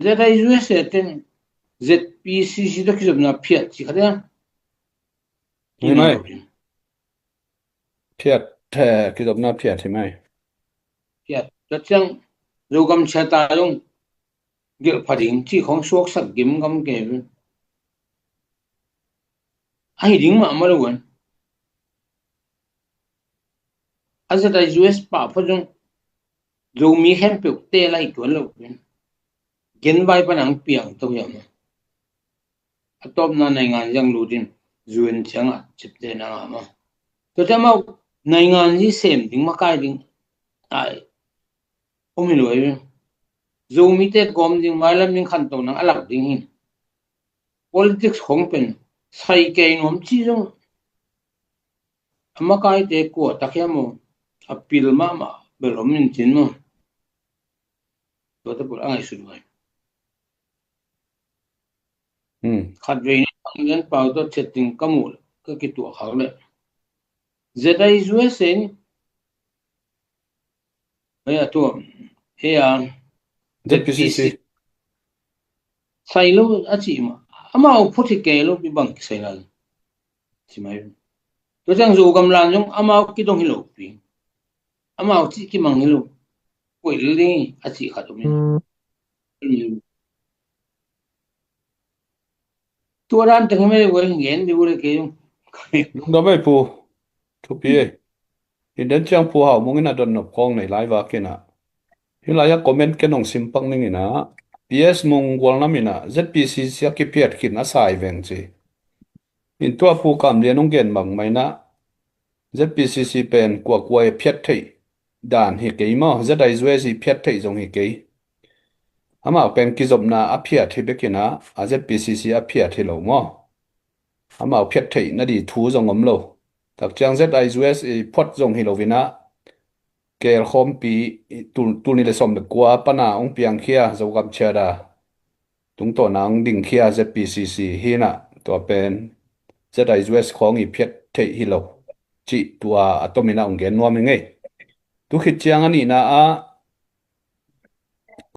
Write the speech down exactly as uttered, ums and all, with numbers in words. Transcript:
Z I U S A ten Z P C C tawh kizopna phiat ci khat e. Hi mai. Phiat, eh, kizopna phiat hi mai. Phiat. Tua ciang Zogam Charter zong gelh pha ding ci khong suaksak gimgam kei ve. A hi ding mahmah lo ven. A Z I U S pah phot zong Zomi khempeuh te lai tuan lo ven. Gen vai pan ang piang to hiam a. A tawpna naingan ziang lut in U N ciangah cipte na ngah ma. Tua te amau naingan hi sem ding makai ding. Ai. Om hi lo ai. Zomite gawm ding, mailam ding khanto nang a lak ding hi. Politics khong pen sai kei nuam ci zong a makaite kua tak hiam maw? A pil mahmah bel om in cin maw? Tua te pul a ngaihsut vai. Hmm. Khat vei ni ang lian pau tawh chet ding ka muh ka kituah khak leh Z I U S A ni. Hei a tua, hei a Z P C C. Z P C C. Sai lo a ci ma. Amau phot hi kei lo pi bang kisai lai. Ci mai. Tua ciang Zogam lan zong amau kidong hi lo pi. Amau ci kimang hi lo. Koi li a ci khat om in. Tua dan teng hi mai le koi gen di u le kei zong. Lungdam ei pu. Thupi ei. In den ciang Pu Hau Mung in a donnop khawng nei lai vak in a. Hi lai a comment ken hong sim pak ning in a. P S Mung gualnam in a Z P C C a kiphiat khin a sai veng ci. In tua Pu Kam Lian hong gen mang mai na. Z P C C pen kuakua i phiat theih dan hi kei maw. Z I U S A i phiat theih zong hi kei. Amau pen kizopna a phiat hi bek in a, a Z P C C a phiat hi lo maw. Amau phiat theih na di thu zong om lo. Tak ciang Z I U S A i phuat zong hi lo in a. Kel khawmpi i tul, tul ni le sawm le kua pana hong piangkhia Zogam Charter tungtawna hong dingkhia Z P C C hi na, tua pen Z I U S khawng i phiat theih hi lo. Cih tua a tom in a hong gen nuam hi ngei. Tu khit ciang a nihna a